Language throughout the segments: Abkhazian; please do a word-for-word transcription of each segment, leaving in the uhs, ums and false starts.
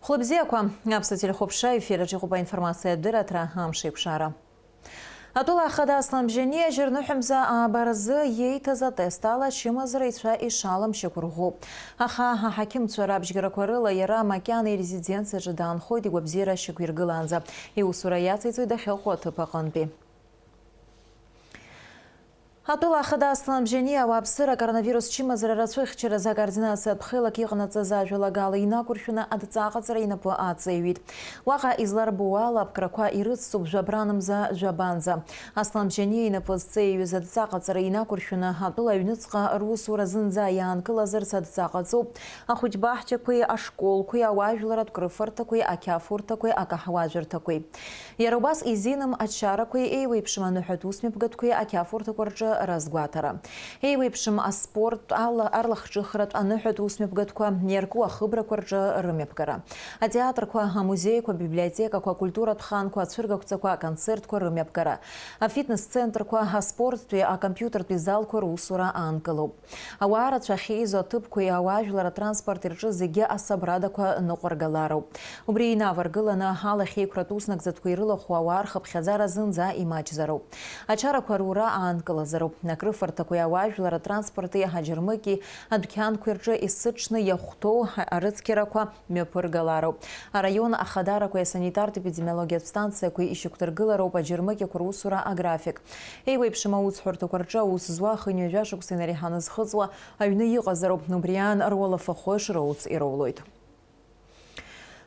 Хәлыбзиақәа, аԥсуа телехәаԥшра ефир аҿы иҟоуп аинформациатә дырраҭара Амш еиқәшара. Атәыла ахада Аслан Бжьаниа ажьырныҳәамза ааба рзы иеиҭаз атест ала ачымазара ицәа ишаламшьақәырӷәӷәоуп. Аха аҳақьымцәа рабжьгарақәа рыла иара макьана ирезиденциаҿы даанхоит игәабзиара шьақәиргылаанӡа. Иусура иациҵоит дахьыҟоу аҭыԥ аҟынтәи. Атәыла ахада Аслан Бжьаниа ауааԥсыра акоронавирус чымазара рацәыхьчаразы акоординациатә хеилак иҟанаҵаз ажәалагала инақәыршәаны адҵа аҟаҵара инапы аҵеиҩит. Уаҟа изларбо ала, аԥкрақәа ирыцуп жәабранымза жәабанӡа. Аслан Бжьаниа инапы зҵеиҩыз адҵа аҟаҵара инақәыршәаны атәыла аҩныҵҟа русура зынӡа иаанкылазарц адҵа ҟаҵоуп. Ахәыҷбаҳчақәеи ашколқәеи, ауаажәларратә крыфарҭақәеи ақьафурҭақәеи акаҳуажәырҭақәеи. Иара убас изиным ачарақәеи еиуеиԥшым аныҳәатә усмҩаԥгатәқәеи ақьафурҭақәа рҿы разгәаҭара. Еиуеиԥшым аспорттә ала-, арлахҿыхратә аныҳәатә усмҩаԥгатәқәа иарку ахыбрақәа рҿы рымҩаԥгара. Атеатрқәа, амузеиқәа, абиблиотекақәа, акультуратә ханқәа, ацәыргақәҵақәа, аконцертқәа рымҩаԥгара. Афитнес-центрқәа, аспорттәи, акомпиутертәи залқәа русура аанкылоуп. Ауаа рацәа ахьеизо аҭыԥқәеи ауаажәлар атранспорти рҿы зегьы асабрадақәа ныҟәаргалароуп. Убри инаваргыланы, алахьеиқәратә уснагӡатәқәа ирылахәу ауаа рхыԥхьаӡара зынӡа имаҷзароуп. Ачарақәа рура аанкылазароуп. Акрыфарҭақәеи ауаажәлар атранспорти, аџьармыкьи адәқьанқәеи рҿы есыҽны иахәҭоу арыцқьарақәа мҩаԥыргалароуп. Араион ахадарақәеи асанитартә-епидемиологиатә станциақәеи ишьақәдыргылароуп аџьармыкьақәа русура аграфик. Еиуеиԥшым аусҳәарҭақәа рҿы аус зуа ахынҩажәа шықәса инареиҳаны зхыҵуа аҩны иҟазароуп, убри аан руалафахәы шроуц ироулоит.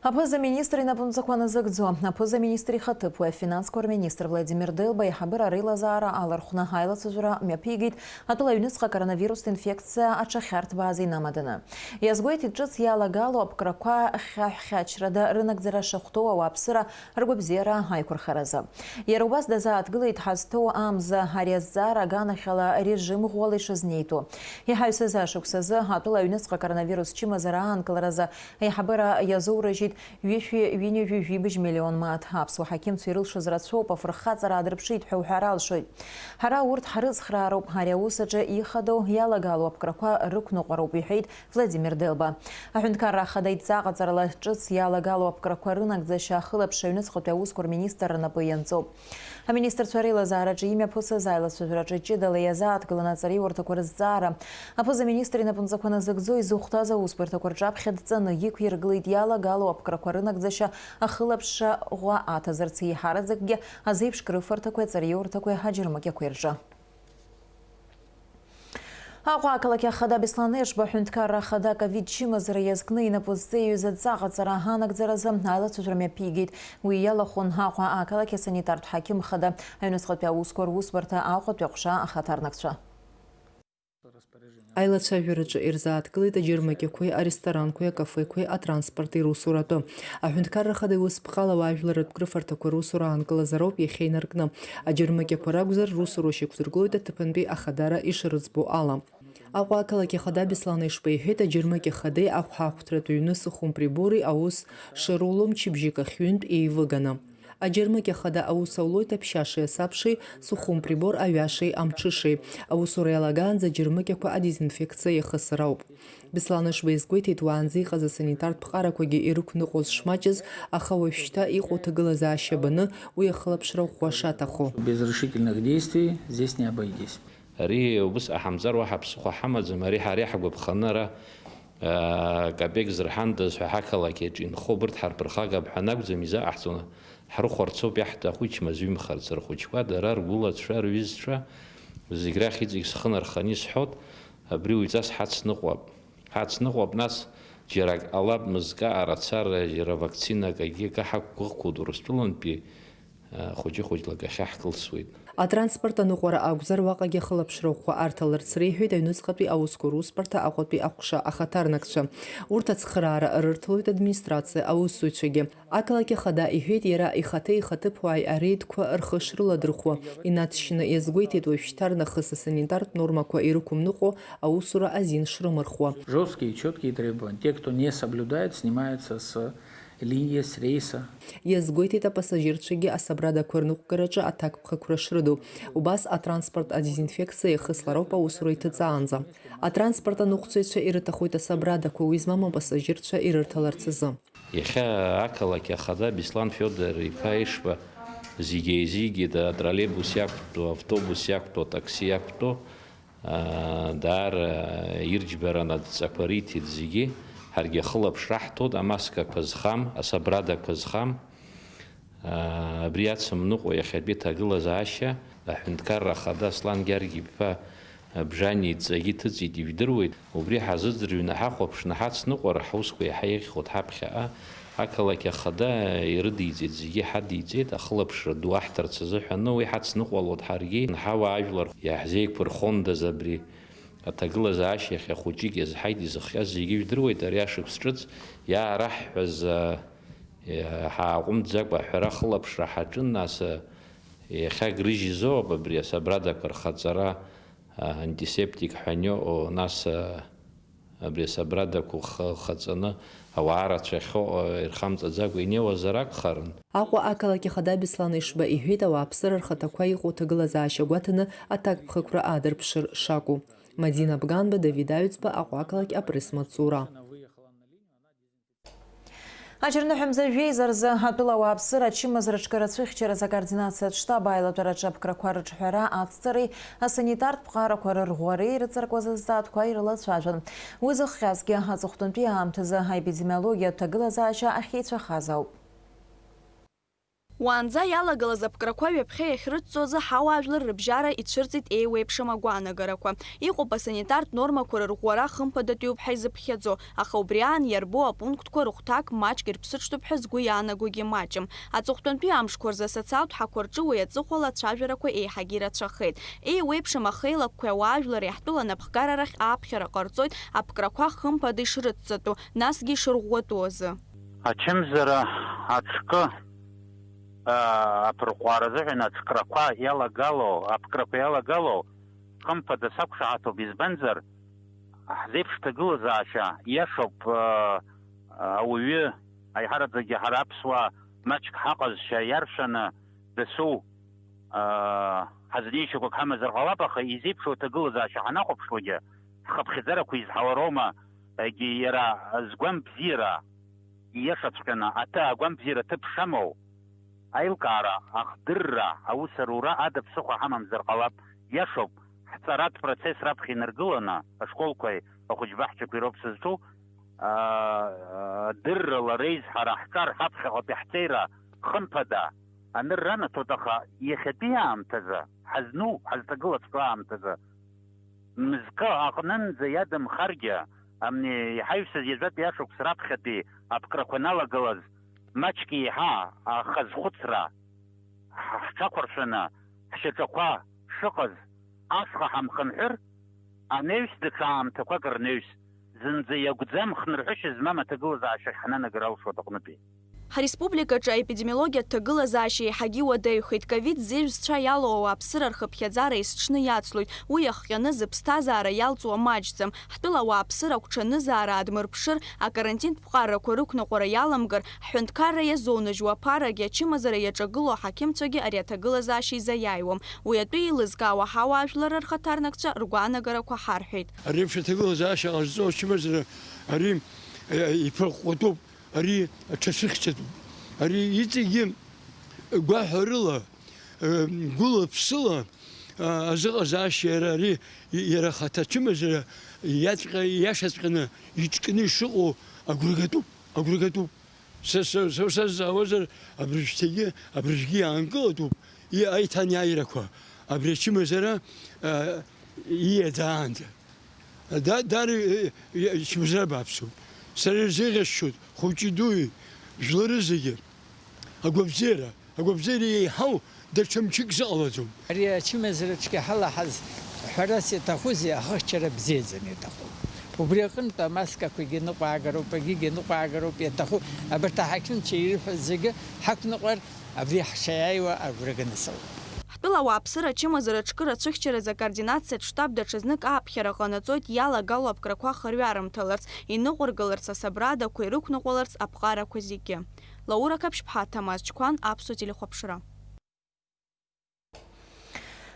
Аԥыза-министр инапынҵақәа назыгӡо, аԥыза-министр ихаҭыԥуаҩ, афинансқәа рминистр Владимир Делба аиҳабыра реилазаара алархәны аилацәажәара мҩаԥигеит, атәыла аҩныҵҟа акоронавирустә инфекциа аҽахьарҭбааз инамаданы. Иазгәеиҭеит, ҿыц иалагало аԥкрақәа хьаҳәхьачрада рынагӡара шахәҭоу ауааԥсыра ргәабзиара аиқәырхаразы. Иара убас дазааҭгылеит ҳазҭоу амза ари азҵаара аганахьала режим ӷәӷәала ишазнеитәу. Иҳаҩсыз ашықәсазы атәыла аҩныҵҟа акоронавирус чымазара аанкыларазы аиҳабыра иазоурыжьит ҩышәи ҩынҩажәи жәибжь миллион мааҭ. Аԥсуа ҳақьымцәа ирылшаз рацәоуп афырхаҵара аадырԥшит ҳәа уҳәар алшоит. Ҳара урҭ ҳрыцхраароуп, ари аус аҿы ихадоу иалагало аԥкрақәа рықәныҟәароуп, иҳәеит Владимир Делба. Аҳәынҭқарра Ахада идҵа ҟаҵарала ҿыц иалагало аԥкрақәа рынагӡашьа ахылаԥшра аҩныҵҟатәи аусқәа рминистр рнапы ианҵоуп. Аминистрцәа реилазаараҿы имҩаԥысыз аилацәажәараҿы ҷыдала иазааҭгылан аҵараиурҭақәа рызҵаара. Аԥыза-министр инапынҵақәа назыгӡо изыхәҭаз аусбарҭақәа рҿаԥхьа дҵаны иқәиргылеит иалагало аԥкрақәа рынагӡашьа ахылаԥшра ӷәӷәа аҭазарц, еиҳараӡакгьы азеиԥш крыфарҭақәеи аҵараиурҭақәеи аџьармыкьақәеи рҿы. Аҟәа ақалақь ахада Беслан Ешба аҳәынҭқарра ахада ковид чымазара иазкны инапы зҵеиҩыз адҵа ҟаҵара анагӡаразы аилацәажәара мҩаԥигеит. Уи иалахәын Аҟәа ақалақь асанитартә ҳақьым хада, аҩныҵҟатәи аусқәа русбарҭа, Аҟәатәи аҟәша ахаҭарнакцәа. Аилацәажәараҿы ирзааҭгылеит аџьармыкьақәеи, аресторанқәеи, акафеқәеи, атранспорти русуратәы. Аҳәынҭқарра ахада иусԥҟала ауаажәларратә крыфарҭақәа русура аанкылазароуп иахьа инаркны. Аџьармыкьақәа ракәзар, русура шьақәдыргылоит аҭыԥантәи ахадара ишрыӡбо ала. Аҟәа ақалақь ахада Беслан Ешба иҳәеит, аџьармыкьа хадеи ахәҳахәҭратә ҩны Сухум Прибори аус шыруло мчыбжьык ахь ҩынтә еивыганы. Аџьармыкьа хада аус аулоит аԥшьашеи асабшеи, Сухум Прибор аҩашеи амҽышеи. Аусура иалагаанӡа аџьармыкьақәа адезинфекциа иахысыр ауп. Беслан Ешба иазгәеиҭеит, уаанӡа иҟаз асанитартә ԥҟарақәагьы ирықәныҟәоз шмаҷыз, аха уажәшьҭа иҟоу аҭагылазаашьа баны уи ахылаԥшра ӷәӷәа шаҭаху. Без решительных действий здесь не обойтись. Ари убыс ҟаҳамҵар уаҳа ԥсыхәа ҳамаӡам, ари ҳара иаҳгәаԥханы ара, аа, капек зырҳандаз ҳәа ҳақалақь аҿы инхо убырҭ ҳарԥырхагап ҳәа анакәӡам изаҟаҳҵо, ҳрыхәарц ауп иаҳҭаху, ичмазаҩымхарц рхәыҷқәа, дара ргәылацәа, рҩызцәа, зегь рахь иҵегь схы нарханы исҳәоит, абри уаҩҵас ҳацныҟәап. Ҳацныҟәап, нас џьара ак ҟалап, мызкы аара цара, џьара вакцинак акгьы акы ҳақәгәыӷқәоит Урыстәылантәи, Хәыҷы-хәыҷла кахьаҳкылсуеит. Атранспорт аныҟәара акәзар, уаҟагьы ахылаԥшра ӷәӷәа арҭаларц реиҳәеит аҩныҵҟатәи аусқәа русбарҭа Аҟәатәи аҟәша ахаҭарнакцәа. Урҭ ацхыраара рырҭалоит администрациа аусзуҩцәагьы. Ақалақь ахада иҳәеит, иара ихаҭеи ихаҭыԥуааи ареидқәа рхы шрыладырхәуа. Инаҵшьны иазгәеиҭеит, уажәшьҭарнахыс асанитартә нормақәа ирықәымныҟәо аусура азин шрымырхуа. Жёсткие и чёткие требования. Те, кто не соблюдает, снимаются с линии, с рейса. Иазгәеиҭеит, апассажирцәагьы асабрадақәа рныҟәгараҿы аҭакԥхықәра шрыду. Убас атранспорт адезинфекциа иахыслароуп аусура иҭыҵаанӡа. Атранспорт аныҟәцаҩцәа ирыҭахоит асабрадақәа уи змам апассажирцәа ирырҭаларц азы. Иахьа ақалақь ахада Беслан Фиодор-иԥа Ешба зегьы еизигеит, атроллейбус иақәтәоу, автобус иақәтәоу, атакси иақәтәоу, аа, даара ирџьбараны адҵақәа риҭеит зегьы. Ҳаргьы ахылаԥшра ҳҭоит, амаскақәа зхам, асабрадақәа зхам. Абри ацымныҟәо иахьатәи аҭагылазаашьа аҳәынҭқарра ахада Аслан Гьаргь-иԥа Бжани идҵагьы ҭыҵит, ижәдыруеит. Убри ҳазыӡырҩны ҳахәаԥшны ҳацныҟәар, ҳусқәа еиҳа еиӷьхоит ҳаԥхьаҟа. Ақалақь ахада ирыдиҵеит, зегьы ҳадиҵеит, ахылаԥшра ду аҳҭарц азыҳәаны уи ҳацныҟәалоит ҳаргьы. Ҳауаажәлар иаҳзеиқәырхондаз абри аҭагылазаашьа иахьа хәыҷык иазҳаит, изыхҟьаз зегьы ижәдыруеит, ари ашықәс ҿыц иаараҳҳәаз, Ҳааҟәымҵӡакәа аҳәара ахылаԥшра ҳаҿын, нас, иахьа грыжь изоуп абри асабрадақәа рхаҵара, антисептик ҳәа ианиоу, нас, абри асабрадақәа хы-, хаҵаны ауаа рацәахьоу, ирхамҵаӡакәа инеиуазар акәхарын. Аҟәа ақалақь ахада Беслан Ешба иҳәеит, ауааԥсыра рхаҭақәа иҟоу ҭагылазаашьа гәаҭаны аҭакԥхықәра аадырԥшыр шакәу. Мадина Бганба, Давид Аҩӡба, Аҟәа ақалақь апресс-маҵзура. Аџьарныҳәа мза жәеиза рзы атәыла ауааԥсыра ачымазара аҿкы рацәыхьчаразы акоординациатә штаб аилатәараҿы аԥкрақәа рыҿҳәара, ацҵареи асанитартә ԥҟарақәа рырӷәӷәареи ирыҵаркуаз азҵаатәқәа ирылацәажәон. Уи зыхҟьазгьы аҵыхәтәантәи аамҭазы аепидемиологиатә ҭагылазаашьа ахьеицәахаз ауп. Уаанӡа иалагылаз аԥкрақәа ҩаԥхьа иахьрыцҵо азы ҳауаажәлар рыбжьара ицәырҵит еиуеиԥшым агәаанагарақәа. Иҟоуп асанитартә нормақәа рырӷәӷәара хымԥадатәиуп ҳәа изыԥхьаӡо, аха убри аан иарбоу апунктқәа рыхәҭак маҷк ирԥсыҽтәуп ҳәа згәы иаанагогьы маҷым. Аҵыхәтәантәи амшқәа рзы асоциалтә ҳақәа рҿы уи аҵыхәала ацәажәарақәа еиҳагьы ирацәахеит. Еиуеиԥшым ахеилакқәеи ауаажәлари ҳтәыла анапхгара рахь ааԥхьара ҟарҵоит аԥкрақәа хымԥада ишрыцҵатәу, насгьы ишырӷәӷәатәу азы. Ачымзара аҽкы, аа, аԥырҟәаара азыҳәан аҽкрақәа иалагало, аԥкрақәа иалагало, хымԥада сақәшаҳаҭуп, избанзар, ҳзеиԥш ҭагылазаашьа иашоуп, аа, ауаҩы, аиҳараӡакгьы ҳара аԥсуаа маҷк ҳаҟазшьа иаршәаны дасу, аа, ҳазнеишьақәак ҳамазар ҟалап, аха изеиԥшу аҭагылазаашьа ҳанахәаԥшуагьы, ҳхыԥхьаӡарақәа изҳауароума, егьи иара згәам бзиара ииашаҵәҟьаны аҭы агәамбзиара ҭыԥ шамоу, аилкаара, ахдырра, аус арура ада ԥсыхәа ҳамамзар ҟалап, иашоуп, ҳҵаратә процесс раԥхьа инаргыланы, ашколқәеи ахәыҷбаҳчақәеи роуп сызҿу, аа, дыррала реизҳара ҳҿар ҳаԥхьаҟатәи ҳҵеира хымԥада анырра анаҭоит, аха иахьатәи аамҭазы, ҳазну, ҳазҭагылаҵәҟьоу аамҭазы, мызкы аҟнынӡа иадамхаргьы, амни иҳаҩсыз ҩажәатәи ашықәс раԥхьатәи аԥкрақәа аналагылаз, маҷк еиҳа ахазхәыцра ҳ-, ҳҽақәыршәаны, ҳшьаҿақәа шыҟаз, ашҟа ҳамхынҳәыр, анаҩс даҽа аамҭақәак рнаҩс, зынӡа иакәӡам хнырҳәышьа змам аҭагылазаашьахь ҳнанагар алшоит аҟнытәи. Ҳреспубликаҿы аепидемиологиатә ҭагылазаашьа еиҳагьы уадаҩхеит, ковид зежә зцәа иалоу ауааԥсыра рхыԥхьаӡара есҽны иацлоит, уи иахҟьаны зыԥсҭазаара иалҵуа маҷӡам. Ҳтәыла ауааԥсыра агәҽанызаара аадмырԥшыр, акарантинтә ԥҟарақәа рықәныҟәара иаламгар, ҳҳәынҭқарра иазоуныжьуа аԥарагьы ачымазара иаҿагылоу аҳақьымцәагьы ари аҭагылазаашьа изаиааиуам. Уи атәы еилызкаауа ҳауаажәларра рхаҭарнакцәа ргәаанагарақәа ҳарҳәеит. Ари еиԥш аҭагылазаашьа ҟазҵо ачымазара ари, э, иԥырҟәҟәатәуп. Ари аҽацәыхьчатәуп. Ари иҵегьы гәаҳәарыла, э, гәыла-ԥсыла, а, азыҟазаашьа иара ари, и-, иара ахаҭа ачымазара иаҵәҟьа-, иашаҵәҟьаны иҿкны ишыҟоу агәрагатәуп, агәрагатәуп. Са, са, са, са сзаауазар, абыржәгьы, абыржәгьы иаанкылатәуп, и-, аиҭанеиааирақәа, абри ачымазара, а, ииаӡаанӡа. Да, даара, э, э, ичмазара бааԥсуп. Сара ирзеиӷьасшьоит, хәыҷи дуи, жәлары зегьы. Агәабзиара, агәабзиара еиҳау даҽа мчык зыҟалаӡом. Ари ачымазара цәгьа ҳалаҳаз ҳәарас иаҭахузеи, ахыхьчара бзиаӡаны иаҭахуп. Убри аҟынтә амаскақәагьы ныҟәаагароуп, агьигьы ныҟәаагароуп, иаҭаху абарҭ аҳақьымцәа ирыҳәаз зегьы ҳақәныҟәар, абри ҳшаиааиуа агәра ганы сыҟоуп. Ҳтәыла ауааԥсыра ачымазара аҿкы рацәыхьчаразы акоординациатә штаб даҽазнык ааԥхьара ҟанаҵоит, иалагало аԥкрақәа хырҩарымҭаларц, иныҟәыргаларц асабрадақәа, ирықәныҟәаларц аԥҟарақәа зегьы. Лаура Қаԥшьԥҳа, Ҭамаз Чқәан, Аԥсуа телехәаԥшра.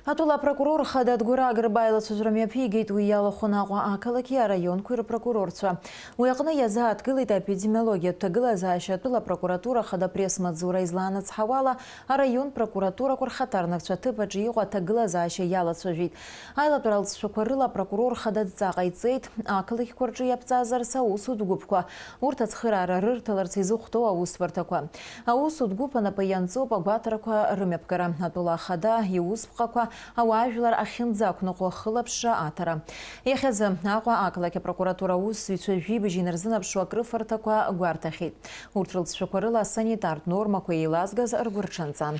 Атәыла апрокурор хада Адгәыр Агрба аилацәажәара мҩаԥигеит, уи иалахәын Аҟәа ақалақьи араионқәеи рпрокурорцәа. Уи аҟны иазааҭгылеит аепидемиологиатә ҭагылазаашьа атәыла апрокуратура хада апресс-маҵзура излаанацҳауала, араион прокуратурақәа рхаҭарнакцәа аҭыԥ аҿы иҟоу аҭагылазаашьа иалацәажәеит. Аилатәара алҵшәақәа рыла апрокурор хада адҵа ҟаиҵеит ақалақьқәа рҿы иаԥҵаз арс аусутә гәыԥқәа, урҭ ацхыраара рырҭаларц изыхәҭоу аусбарҭақәа. Аусутә гәыԥ анапы ианҵоуп агәаҭарақәа рымҩаԥгара, атәыла ахада иусԥҟақәа, ауаажәлар ахьынӡақәныҟәо ахылаԥшра аҭара. Иахьазы Аҟәа ақалақь апрокуратура аусзуҩцәа жәибжь инарзынаԥшуа акрыфарҭақәа гәарҭахьеит. Урҭ рылҵшәақәа рыла асанитартә нормақәа еилазгаз ргәырҽанҵан.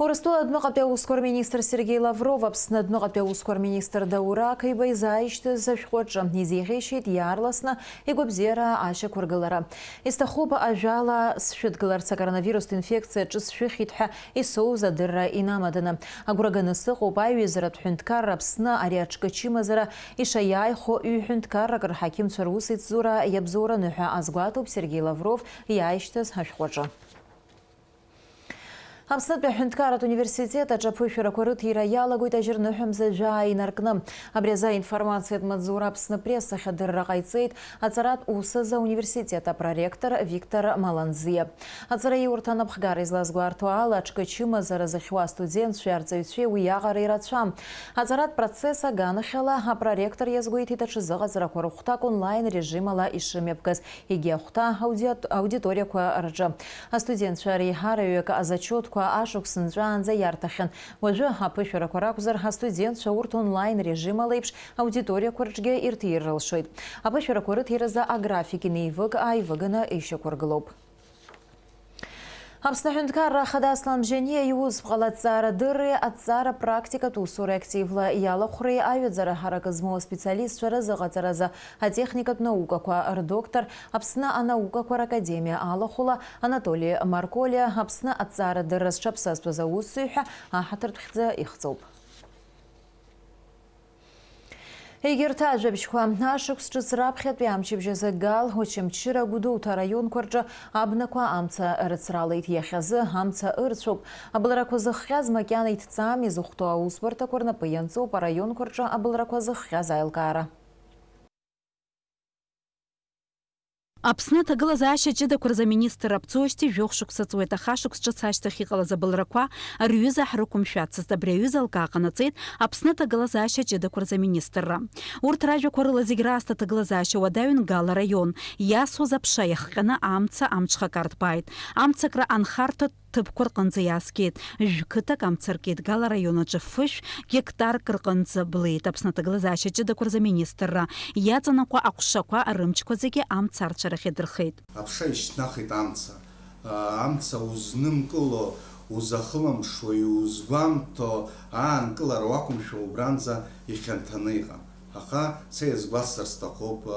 Урыстәыла адәныҟатәи аусқәа рминистр Сергеи Лавров Аԥсны адәныҟатәи аусқәа рминистр Даур Ақаиба изааишьҭыз ашәҟәы аҿы изеиӷьеишьеит иаарласны игәабзиара ашьақәыргылара. Исҭахуп ажәала сшәыдгыларц, акоронавирустә инфекциа аҿы сшәыхьит ҳәа исоуз адырра инамаданы. Агәра ганы сыҟоуп аиҩызаратә ҳәынҭқарра Аԥсны ари аҽкы ачымазара ишаиааихо ҩ-ҳәынҭқаррак рҳақьымцәа русеицзура иабзоураны ҳәа азгәаҭоуп Сергеи Лавров иааишьҭыз ашәҟәы аҿы. Аԥснытәи аҳәынҭқарратә университет аҿы аԥышәарақәа рыҭира иалагоит ажьырныҳәа мза жәаа инаркны. Абри азы аинформациатә маҵзура Аԥсны Пресс ахь адырра ҟаиҵеит аҵаратә ус азы ауниверситет апроректор Виктор Маланзиа. Аҵараиурҭа анапхгара излазгәарҭо ала, аҽкы ачымазара зыхьуа астудентцәеи арҵаҩцәеи уи иаҟара ирацәам. Аҵаратә процесс аганахьала апроректор иазгәеиҭеит аҽазыҟаҵарақәа рыхәҭак онлайн режим ала ишымҩаԥгаз, егьи ахәҭа аудиат-, аудиториақәа рҿы. Астудентцәа реиҳараҩык азачиотқәа ашықәс нҵәаанӡа иарҭахьан. Уажәы аԥышәарақәа ракәзар, астудентцәа урҭ онлайн режим ала еиԥш аудиториақәа рҿгьы ирҭир рылшоит. Аԥышәарақәа рыҭиразы аграфик инеивык-ааивыганы ишьақәыргылоуп. Аԥсны аҳәынҭқарра ахада Аслан Бжьаниа иусԥҟала аҭҵаарадырреи аҭҵаара практикатә усуреи активла иалахәреи аҩаӡара ҳаракы змоу аспециалистцәа рызыҟаҵаразы атехникатә наукақәа рдоктор, Аԥсны анаукақәа ракадемиа алахәыла Анатоли Марколиа, Аԥсны аҭҵаарадырра зҽаԥсазтәыз аусзуҩ ҳәа аҳаҭыртә хьӡы ихҵоуп. Егьырҭ ажәабжьқәа, ашықәс ҿыц раԥхьатәи амчыбжь азы Гал, Очамчыра, Гәдоуҭа араионқәа рҿы абнақәа амца рыцралеит, иахьазы амца ырцәоуп. Абылрақәа зыхҟьаз макьана иҭҵаам, изыхәҭоу аусбарҭақәа рнапы ианҵоуп араионқәа рҿы абылрақәа зыхҟьаз аилкаара. Аԥсны аҭагылазаашьа ҷыдақәа рзы аминистр аԥҵоижьҭеи жәохә шықәса ҵуеит, аха шықәс ҿыц ашьҭахь иҟалаз абылрақәа рҩыза ҳрықәымшәацызт. Абри аҩыза алкаа ҟанаҵеит Аԥсны аҭагылазаашьа ҷыдақәа рзы аминистрра. Урҭ ражәақәа рыла зегь раасҭа аҭагылазаашьа уадаҩын Гал араион. Иасуаз аԥша иахҟьаны амца амҽхак арҭбааит. Амцакра анхарҭа ҭыԥқәа рҟынӡа иааскьеит, жәқыҭак амца аркит. Гал араион аҿы фышә гектарк рҟынӡа блеит. Аԥсны аҭагылазаашьа ҷыдақәа рзы аминистрра иаҵанакуа аҟәшақәа рымчқәа зегьы амца арцәарахь идырхеит. Аԥша ишьҭнахит амца. Амца узнымкыло, узахылымԥшуа, иузгәамҭо аанкылара уақәымшәо убранӡа ихьанҭаны иҟан. Аха са иазгәасҭар сҭахуп,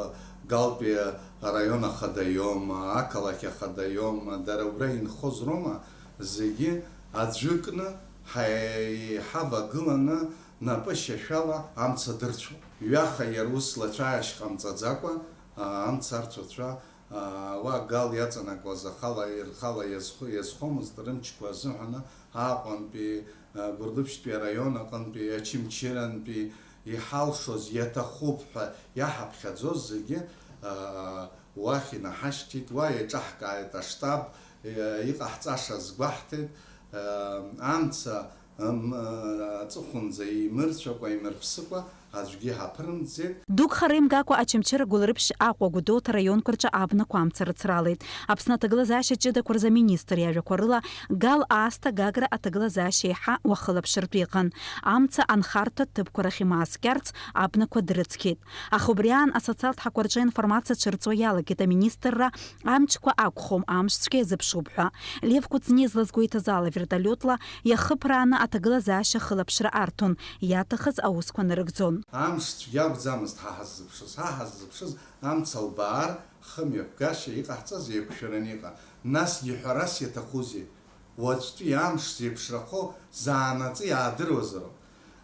Галтәи араион ахадаиома, ақалақь ахадаиома, дара убра инхоз роума, зегьы аӡәы кны ҳа-, ҳавагыланы напы шьашәала амца дырцәон. Ҩаха иара ус лацәааишь ҟамҵаӡакәа, а, амца арцәацәа, а, уа Гал иаҵанакуаз ахала, рхала иазхо-, иазхомызт рымчқәа азыҳәаны Аҟәантәи, а, Гәылрыԥшьтәи араион аҟынтәи, Очамчырантәи иҳалшоз иаҭахуп ҳәа иаҳаԥхьаӡоз зегьы, а, уахь инаҳашьҭит, уа еиҿаҳкааит аштаб, э, иҟаҳҵаша азгәаҳҭеит, э, амца, м, э, аҵыхәанӡа имырцәакәа, имырԥсыкәа аӡәгьы ҳаԥырымҵӡеит. Дук хара имгакәа Очамчыра, Гәылрыԥшь, Аҟәа, Гәдоуҭа раионқәа рҿы абнақәа амца рыцралеит. Аԥсны аҭагылазаашьа ҷыдақәа рзы аминистр иажәақәа рыла, Гал аасҭа Гагра аҭагылазаашьа еиҳа уахылаԥшыртә иҟан. Амца анхарҭа ҭыԥқәа рахь имааскьарц абнақәа дрыцқьеит. Аха убри аан асоциалтә ҳақәа рҿы аинформациа ҽырҵо иалагеит аминистрра, амчқәа акәхом, амш цәгьа иазыԥшуп ҳәа. Лев Кәыҵниа излазгәеиҭаз ала, вертолиотла иахыԥрааны аҭагылазаашьа ахылаԥшра арҭон, иаҭахыз аусқәа нарыгӡон. Амш цәгьа акәӡамызт ҳа ҳаззыԥшыз, ҳа ҳаззыԥшыз амца лбаар, хымҩаԥгашьа иҟаҳҵаз еиқәшәараны иҟан. Насгьы ҳәарас иаҭахузеи? Уаҵәтәи амш зеиԥшрахо заанаҵы иаадыруазароуп.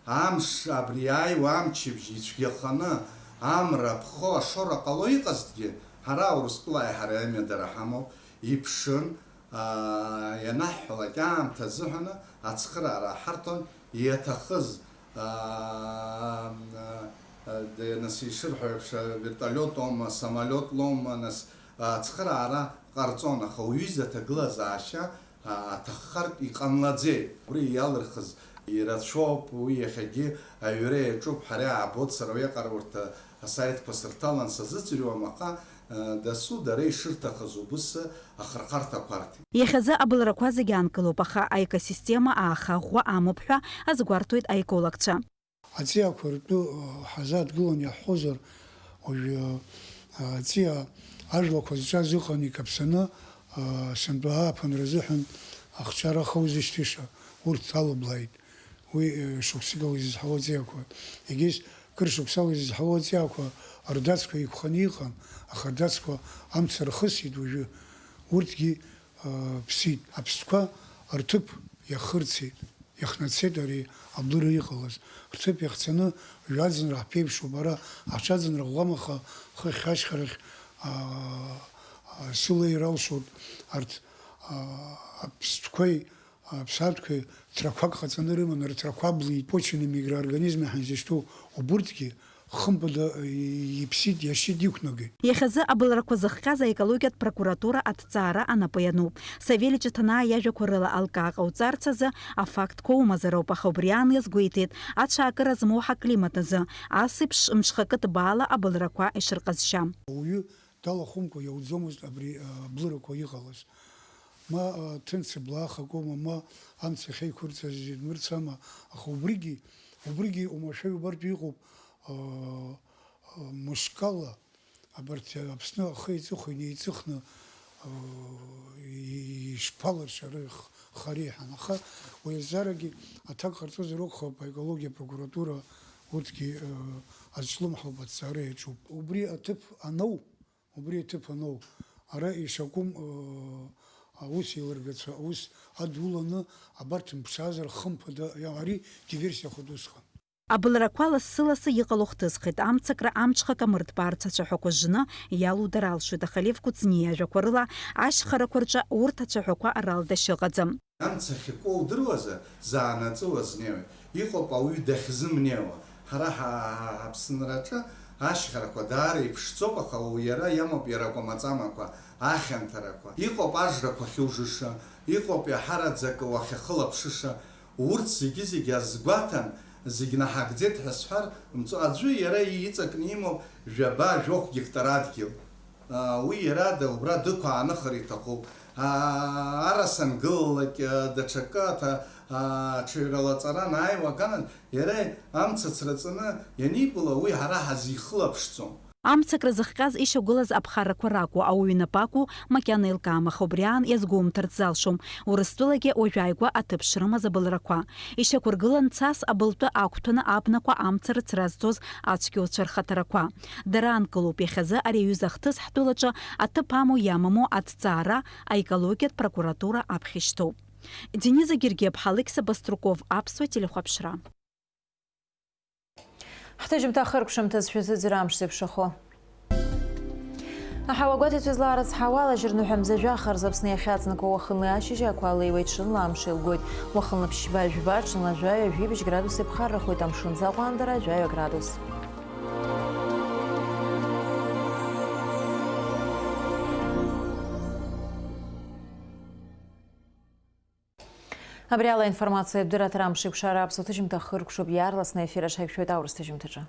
Амш абри иааиуа амчыбжь ицәгьаханы, амра ԥхо ашоура ҟало иҟазҭгьы, ҳара Урыстәылааи ҳареи аимадара ҳамоуп, иԥшын, Аа, ианаҳҳәалак аамҭа азыҳәаны ацхыраара ҳарҭон, иаҭахыз, аа, аа, де-, нас ишырҳәо еиԥш, вертолиот аума, самолиот лоума, нас, ацхыраара ҟарҵон, аха уҩыза аҭагылазаашьа, аа, аҭаххартә иҟамлаӡеит. Убри иалырхыз ирацәоуп, уи иахьагьы аҩра иаҿуп, ҳара иаабоит, сара уиаҟара урҭ асаитқәа сырҭалан сазыӡырҩуам, аха, дасу дара ишырҭахыз убыс ахырхарҭақәа арҭеит. Иахьазы абылрақәа зегьы аанкылоуп, аха аекосистема ааха ӷәӷәа амоуп ҳәа азгәарҭоит аекологцәа. Аҵиаақәа ртәы, ҳазааҭгылан иаҳҳәозар, уажәы, аҵиаа ажәлақәа зҿаз ыҟан икаԥсаны, сынтәа ааԥынра азыҳәан ахҿара ахоузышьҭыша, урҭ алыблааит. Уи, э, шықәсык ала изызҳауа аҵиаақәа. Егьыс кыр шықәсала изызҳауа аҵиаақәа рдацқәа еиқәханы иҟан, аха рдацқәа амца рхысит уажәы. Урҭгьы, э, ԥсит. Аԥстәқәа рҭыԥ иахырцеит, иахнацеит ари аблыра иҟалаз. Рҭыԥ иахцаны жәаӡынра ҳԥеиԥшуп, ара ҳҽаӡынра ӷәӷәамаха хыхь ашьхарахь, а, а, сыла иралшоит арҭ, а, аԥстәқәеи Аԥсаатәқәа ҭрақәак ҟаҵаны рыман, рҭрақәа блит, почвенный микроорганизмы ҳәа изышьҭоу убырҭгьы, хымԥада, иԥсит, иашьит, иқәнагеит. Иахьазы абылрақәа зыхҟьаз аекологиатә прокуратура аҭҵаара анапы иануп. Савелич Аҭанаа иажәақәа рыла алкаа ҟауҵарц азы афактқәа умазароуп, аха убри аан иазгәеиҭеит, ацәаакыра змоу ҳаклимат азы, ас еиԥш мҽхакы ҭбаала абылрақәа ишырҟазшьа. Ауаҩы далахәымкәа иауӡомызт абри, а, аблырақәа иҟалаз. Ма, а, ҭынч ибла ахакоума, ма амца ахьеиқәырҵаз идмырцама, аха убригьы, убригьы оумашәа иубартә иҟоуп, а, а, мышкала абарҭ Аԥсны ахы еиҵыху инеиҵыхны, а, и-, ишԥалыршари х-, хареиҳан. Аха уи азҵаарагьы аҭак ҟарҵозар акәхап, аекологиа прокуратура урҭгьы, а, азҿлымҳауп, аҭҵаара иаҿуп. Убри аҭыԥ аноу, Убри аҭыԥ аноу, ара ишакәым, э, аус еилыргацәа аус адуланы абарҭ мԥшаазар, хымԥада, иа-, ари диверсиа ахәыда усҟан. Абылрақәа лассы-лассы иҟало хҭысхеит, амцакра амҽхак амырҭбаарц ацәаҳәақәа жны иалудара алшоит, аха Лев Кәыҵниа иажәақәа рыла, ашьхарақәа рҿы урҭ ацәаҳәақәа ралдашьа ыҟаӡам. Амца ахьакуа удыруазар, заанаҵы уазнеиуеит. Иҟоуп ауаҩы дахьзымнеиуа. Ҳара ҳа-, ҳа-, ҳа-, ҳаԥсынраҿы ашьхарақәа даара иԥшӡоуп, аха уи иара иамоуп иара акәамаҵамақәа, ахьанҭарақәа. Иҟоуп ажрақәа ахьужыша, иҟоуп иаҳараӡак уахьахылаԥшыша. Урҭ зегьы-зегьы азгәаҭан, зегь наҳагӡеит ҳәа сҳәар, мҵо-, аӡәы иара иҵакны имоуп жәаба-жәохә гектар адгьыл. Уи иара да-, убра дықәаанхар иҭахуп. Арасангылалак, даҽакы аҭа-, аҽаҩрала аҵара анааиуа аганахь, иара амцац раҵаны ианибала, уи ҳара ҳазихылаԥшӡом. Амцакра зыхҟьаз ишьақәгылаз аԥхаррақәа ракәу, ауаҩы инапы акәу, макьана еилкаам, аха убри аан иазгәоумҭарц залшом. Урыстәылагьы уажәааигәа аҭыԥ шрымаз абылрақәа. Ишьақәыргылан цас абылтәы ақәҭәаны абнақәа амца рыцразҵоз ацәгьоуцәа рхаҭарақәа. Дара аанкылоуп иахьазы ари аҩыза ахҭыс ҳтәылаҿы аҭыԥ амоу иамаму аҭҵаара аекологиатә прокуратура аԥхьа ишьҭоуп. Дениза Гергиаԥҳа, Алықьса Баструков, Аԥсуа телехәаԥшра. Ҳҭыжьымҭа ахыркәшамҭаз шәазыӡырҩ амш зеиԥшрахо. Аҳауа гәаҭеицәа злаарыцҳауа, алажьырныҳәа мза жәаха рзы Аԥсны иахьаҵнакуа уахынлеи ашьыжьи ақәа леиуеит, ҽынла амш еилгоит. Уахынла ԥшьба жәба, ҽынла жәаҩа, жәибжь градус еиԥхаррахоит, амшын аӡы аҟәандара жәаҩа градус. Абри ала аинформациатә дырраҭара Амшеикәшара аԥсуа ҭыжьымҭа хыркәшоуп, иаарласны аефир аҿы ҳаиқәшәоит аурыс ҭыжьымҭаҿы.